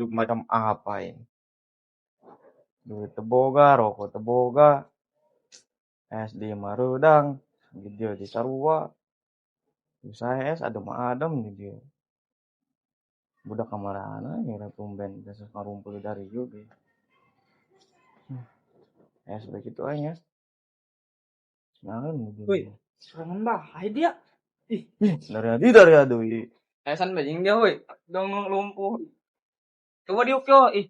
Hidup macam apa ini? Duit teboga, rokok teboga, es di marudang, video di sarua. Saya es adem adem di dia. Budak kamarana ya tumben biasa ngarumpul dari juga. Es begitu aja. Nah, woi, serangan bahaya dia. Ih, dari adu. Esan bajing dia, woi. Dong lumpuh. Coba diuk yo, ih.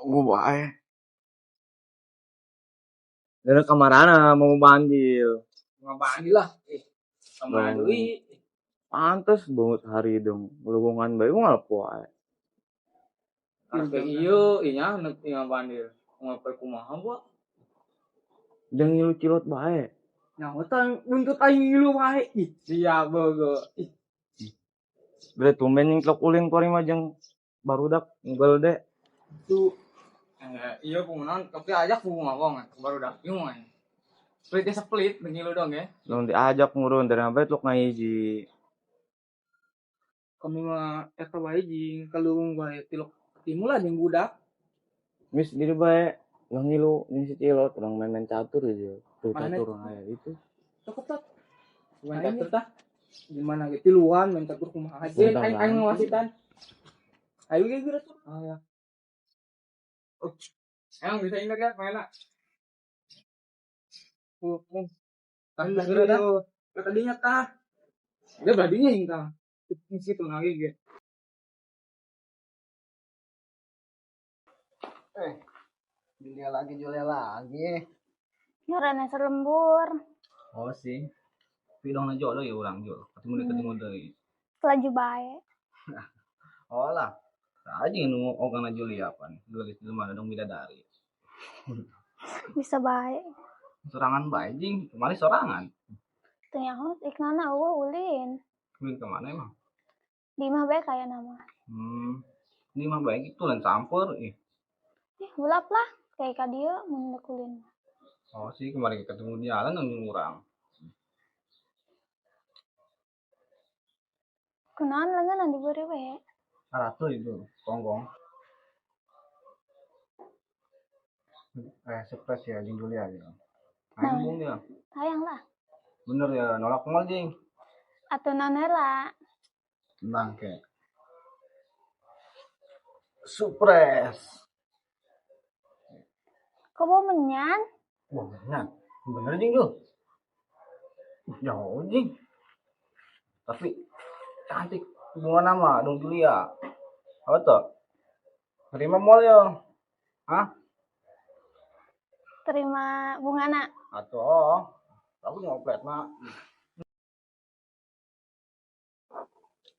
Gua bae. Dari kamarana mau bandil. Mau bandil lah. Ih, kamar deui. Pantes banget hari dong. Lubungan bae gua ngalepo ae. Sampai ieu inya nepi bandil. Ngapai kumaha gua? Jangan ngilu cilot bae. Nyawa tah buntut aing ngilu bae. Ih, sia bogo. Ih. Bre tumben yang telok ulin kuari mah jeung barudak ngugel de. Tuh. Iya kumaha tapi ajak ku ngomong barudak ieu mah. Split split ngilu dong ya. Dong diajak ngurun dari apa telok ngahiji. Kami mah eta bae jeung kalung bae tilok timulah jeung budak. Mis diri bae yang ngilu jeung si Cilot urang main-main catur aja. Tuh catur aya itu. Cukup tak. Main catur tah. Gimana gitu tiluan main catur kumaha aja aing aing ngawasitan. Ayo ge geura tuh. Ah ya. Oh. Emang bisa ingat ya main lah. Oh, tah geura dah. Tadinya tah. Dia beradinya yang tah. Di situ lagi ge. Julia lagi. Ngarana selembur. Oh sih. Tapi dong aja lo ya orang jo. Ketemu deui. Laju bae. Oh lah. Aja nu ogana Julia pan. Geus di mana dong bidadari. Bisa bae. Sorangan bae jing, kemari sorangan. Teu nyaho iknana eueuh ulin. Ulin kemana emang? Di imah bae kaya nama. Di imah bae gitu lain campur ih. Ih, bulap lah kayak ka dieu mun deuk ulin. Oh sih kemarin ketemu di jalan nang urang. Kunaon leungeun diberi we? Ratu itu, gonggong. Surprise ya jeung Julia ya. Hayang bung dia. Hayang lah. Bener ya, nolak mal jing. Atuh naon heula. Tenang ke. Surprise. Kok bau menyan? Bau menyan? Bener jing lu. Jauh jing. Tapi cantik hubungan nama dong Julia. Apa tuh? Terima mal yo. Hah? Terima bunga nak. Atau aku ngoplet mak.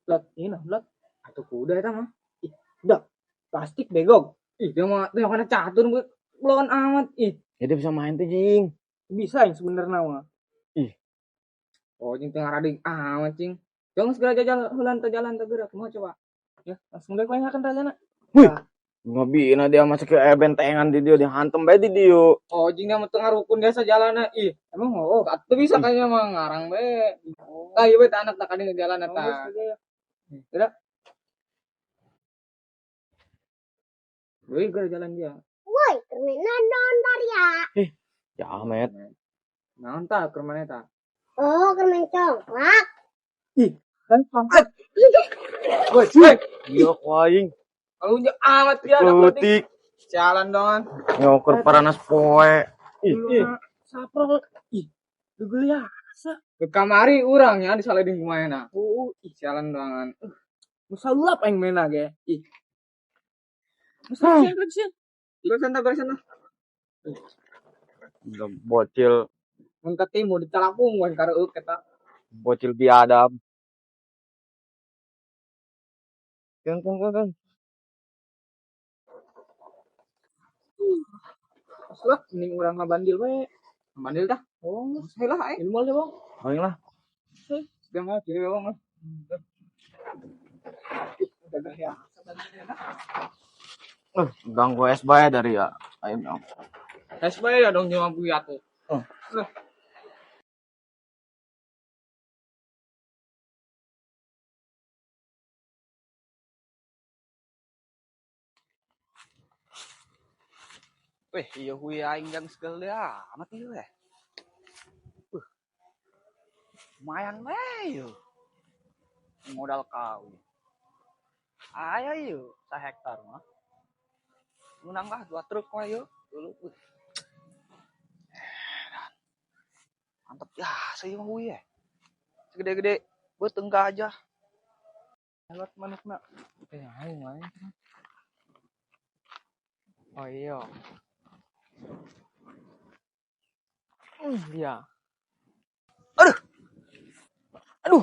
Lot ini nah lot. Atau kuda itu mah. Ih, udah plastik begog. Ih, dia mah dia kena catur belon amat. Ih, jadi bisa main tuh jing. Bisa yang sebenarnya mah. Ih. Oh, jing tengah rading amat jing. Jangan segera jajal hulan jalan tergerak mau coba. Ya, langsung deh kau akan rajana. Wih. Ngabina dia masuk ke bentengan di dia dihantem bae di dia. Oh, jing dia mah tengah rukun biasa jalanna. Ih, emang oh, atuh bisa kayaknya mah ngarang bae. Oh. Tah ieu bae anak tak kadi jalan eta. Gerak. Woi, gerak jalan dia. Woi, permainan nonton ya. Ih, jamet. Naon tah keur mana tah? Oh, keur main congklak. Ih, kan pangkat. Woi, woi. Iya, aing. Kalau unjuk amat ya, Lutik. Jalan dong. Nyoker paranas poe. Ih, sapro. Ih, dugel ya. Ke kamari urang ya disaleding kumaha. Oh, ih jalan dongan. Musalap aing main ge. Ih. Musalap sih. Gak sana. Bocil. Mun ketemu ditalapung wan kareuk eta. Bocil biadab. Kan. Lah, mending urang ngabandil we. Ngabandil dah. Oh, saya lah aing. Ilmu deh, Bang. Aing lah. Sudah mau kiri, Bang. Ganggu es bae dari ya. Aing dong. Es bae ya dong cuma buya tuh. Lah. Weh, iya hui aing jang segala amat ieu eh. Lumayan we ieu. Modal kau. Aya ieu sahektar mah. Menang lah 2 truk mah ieu dulu. Mantep ya, seuih mah hui eh. Segede-gede beuteung gajah. Lewat manukna. Aing lain. Oh iya. Dia. Aduh. Aduh.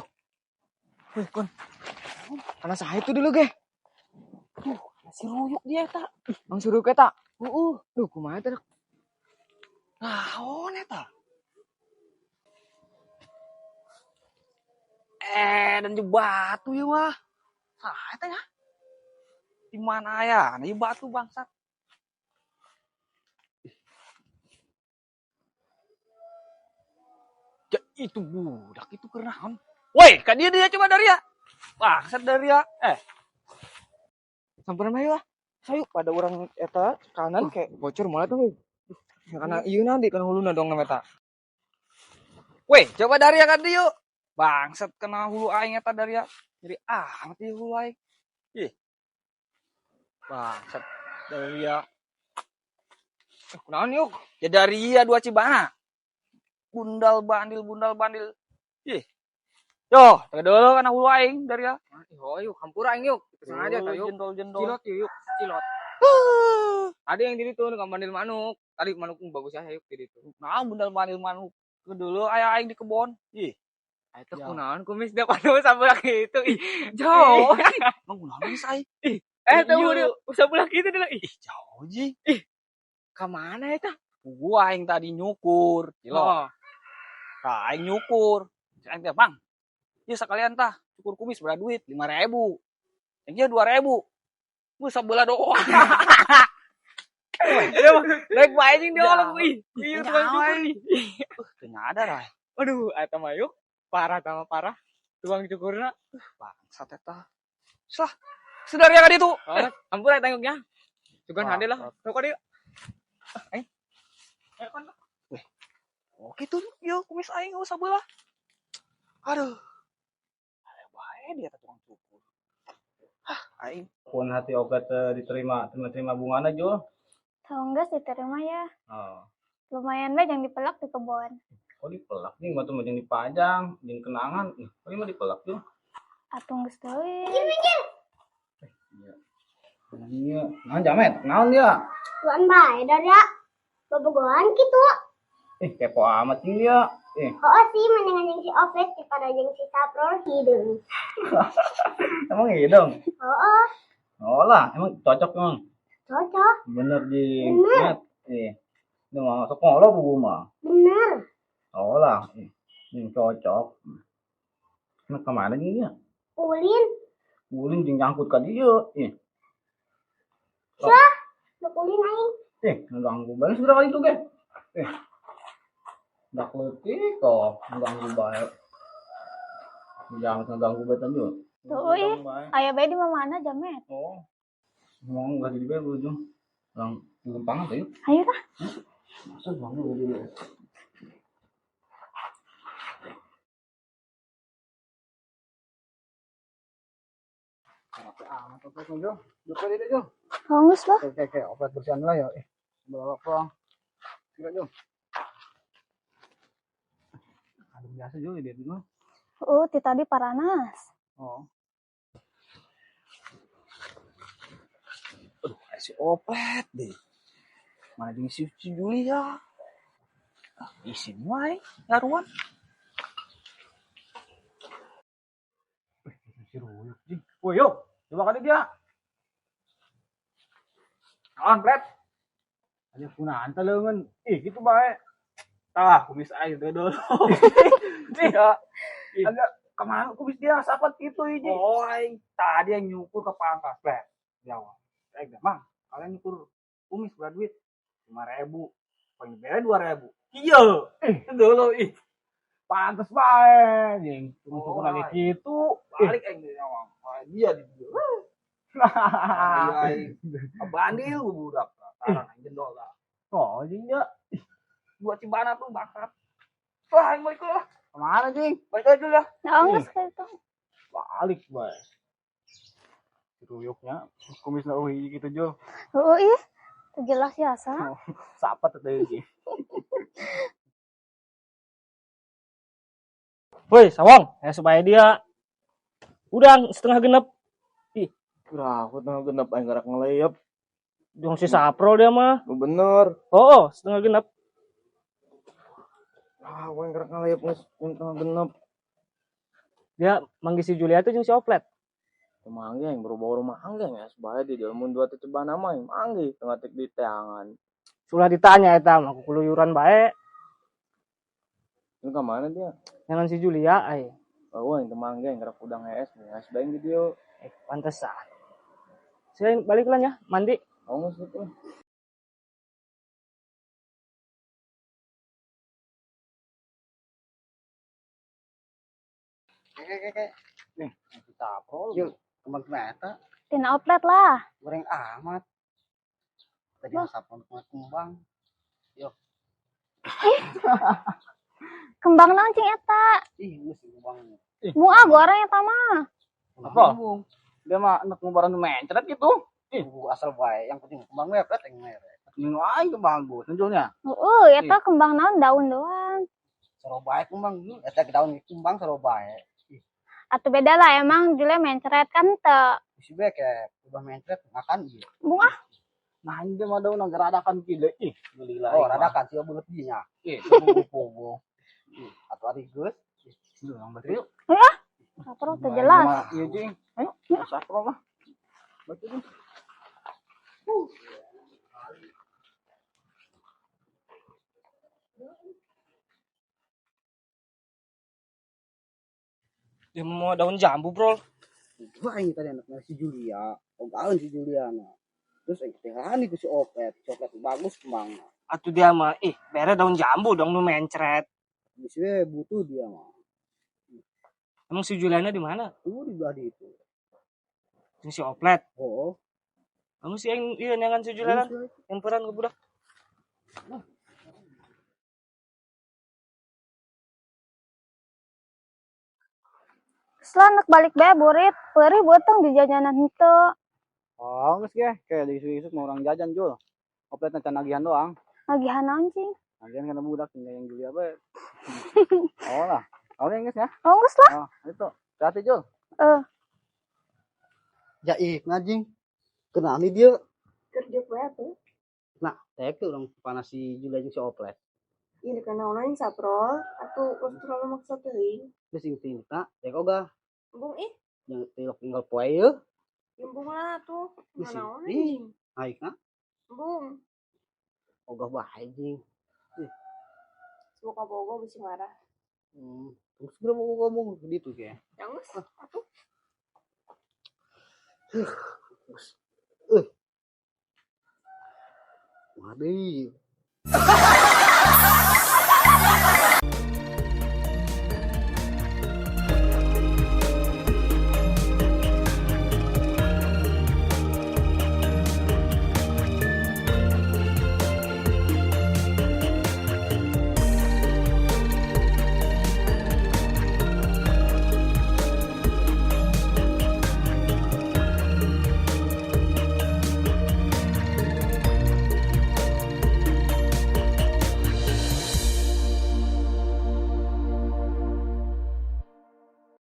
Wih, kon. Karena saha itu dulu ge. Duh, si ruyuk dia eta. Mang si ruyuk eta. Heeh. Duh, kumaha eta? Naon eta? Dan jeung batu ieu mah. Saha eta nya? Di mana aya? Ieu batu bangsat. Ya, itu budak itu kenaon? Woi, ka dieu dia coba Daria. Bangsat Daria. Samperan bae lah. Sayuk pada urang eta kanan kayak bocor moal tuh. Ya kana ieu nanti kana huluna dong eta. Woi, coba Daria ka dieu. Bangsat kena hulu aing eta Daria. Jadi amat ieu hulu aing. Ih. Bangsat Daria. Kunaon yuk? Ya Daria 2 cibana. Bundal bandil bundal bandil. Ih. Yo, teu dulu kana hulu aing Daria. Oh, yuk hampura aing yuk. Sengaja tah yuk. Jendol-jendol. Cilot yuk, cilot. Ada yang di ditu nu bandil manuk. Tadi manuk bagus ya yuk di ditu. Nah, bundal bandil manuk. Ke dulu aya aing di kebon. Ih. Eta kunaon kumis dia pada sabelah kitu. Ih, jauh. Emang kunaon kumis aing? Ih, teu sabelah kitu deui. Ih, jauh ji. Ih. Ka mana eta? Gua aing tadi nyukur, cilot. Oh. Tah aing nyukur. Aing teh, Bang. Ieu sakalian tah cukur kumis berapa duit? 5.000. Yang ieu 2.000. Gua sabelah doang. Naik bae jeung dia orang ih. Ieu tukang cukur nih. Teu nyadar ah. Aduh, eta mah yuk. Parah sama parah. Tukang cukurna. Bangsat eta. Sah. Sedaria ka ditu. Oh, ampun tengoknya. Sugan hade lah. Sok ka dieu. Aing. Kon. Weh. Oh kitu ieu kumis aing eueuh sabelah. Aduh. Aya bae dia teh tukang cukur. Hah, aing pun hati oge teu diterima, terima bungana Jul. Tahu geus diterima ya. Oh. Lumayan bae jeung dipelak di kebon. Kok dipelak nih, mah tuh jeung dipajang, jeung kenangan. Ih, kok mah dipelak tuh? Atuh geus teuing. Iya. Iya, naon jamet? Naon dia? Tuan bae Daria. Bobogohan kitu. Kepo amat jeung dia. Oh sih mendingan jeung si Opet daripada jeung si Saprol hideung. Emang hideung? Heeh. Oh lah, emang cocok emang. Cocok. Bener di. Bener. Ini mah sekolah buku mah. Bener. Oh lah, ini cocok. Nah, kemana nih dia? Ulin. Ulin jeung nyangkut ka dieu. Syah, nu ulin aing. Ngeganggu banget sudah kali itu ge. Ndak leutik kok, ngeganggu bae. Jangan ngeganggu bae tadi. Tuh ih, aya bae di mana jamet? Oh. Mau enggak jadi bae ujung. Lang lempangan tuh yuk. Ayo lah. Masa bang dulu. Amat opet Jo. Joko dia Jo. Bagus lah. Oke, opet bersihan lah ya. Belok pulang. Kira Jo. Ada biasa Jo dia dulu. Oh, ti tadi paranas. Oh. Aduh, si opet deh. Mana jeung si Julia. Ah, isin wae ngaruan. Si ruyuk jing. Woi, yo. Coba kali dia. Naon, Pret? Aya kunaon teh leungeun. Ih, kitu bae. Tah, kumis aing teh dulu. Iya. Agak kemana kumis dia sapat kitu hiji. Oh, aing tadi yang nyukur ke pangkas, Pret. Jawa. Aing teh, Mang, kalian nyukur kumis berapa duit? 5.000. Paling bere 2.000. Iya. Dulu ih. Pantes bae, jeung cukur lagi kitu. Balik aing deui nyawa. Dia di dieu. Aing bandil budak. Tarang aing jendol lah. Oh, anjing ya. Buat cibana tuh bakat. Wah, aing balik lah. Kemana, Jing? Balik aja lah. Nah, geus ka itu. Balik, bae. Ruyuknya kumisna euy gitu, Jul. Heeh ih. Teu jelas ya asa. Sapa teh teh sih. Woi, Sawong, supaya dia udang setengah genep. Ih, Kira aku tengah genep aing gerak ngelayap. Dong si Saprol dia mah. Lu bener. Oh, setengah genep. Ah, aku yang gerak ngelayap geus tengah genep. Dia manggil si Julia tuh jeung si Oplet. Mangge yang baru-baru mangge ya sebaya di dalam dua teh cobaan nama yang mangge tengah tek di teangan. Sudah ditanya eta mah kuluyuran bae. Ini ke mana dia? Jangan si Julia ai. Oh, yang temangge yang gerak udang es, es bae gitu. Pantesan. Saya balik lah ya, mandi. Oh, nggak sih tuh. Nih, kita aprol. Yuk, kembang ternyata Tina Oplet lah. goreng amat. Tadi sapon kembang. Yuk. Kembang naon cing eta? Ih, geus kembang. Bunga goreng eta mah. Apa? Dia mah anak ngubaran mencret gitu. Ih, asal bae yang penting kembang mepet yang merek. Ngingu aing tuh bagus njulnya. Heeh, eta kembang naon daun doang. Saro bae kembang, eta daun kembang saro bae. Atau beda lah emang Julia mencret kan teu. Bisi bae kayak ubah mencret makan ieu. Bunga Nah, ini mah daun radakan kieu ih, geli lah. Oh, radakan sih beungeut dinya. Ih, pogo. Atau ari geus. Lu yang berarti yuk. Heeh. Saprol teu jelas. Iya, Jing. Ayo, saprol lah. Baca dulu. Dia mau daun jambu, Bro. Wah, ini tadi anak si Julia. Ogahan si Juliana. Terus yang ketinggalan itu si Opet. Si Opet bagus kembangnya. Atuh dia mah ih, bere daun jambu dong nu mencret. Bisi we butuh dia mah. Emang si Juliana di mana? Tuh di belah di itu. Jeung si Oplet. Oh. Kamu sih yang iya neangan si Juliana yang peran ke budak. Setelah nek balik bae burit, peurih beuteung di jajanan henteu. Oh, geus ge, kayak diisu-isu mau orang jajan, Jul. Opletna can nagihan doang. Nagihan naon cing? Nagihan kana budak yang Julia bae. Oh lah. Oh, geus ya. Oh, geus lah. Oh, itu. Hati, Jul. Eh. Ja ih, ngajing. Kenal nih dia. Kerja poe atuh. Nah, tek tuh orang panas si Julia jeung si Oplet. Ini karena orang saprol atuh ulah terlalu maksa teuing. Geus sing tinta, tek ogah. Embung ih, Yang tilok tinggal poe yeuh. embung lah atuh. Geus sing. Nanaon Ih, anjing. aing na Embung. ogah bae jing. Semoga bogo bisi marah. Terus geura mau ngomong gitu ge. Ya geus, atuh. Waduh.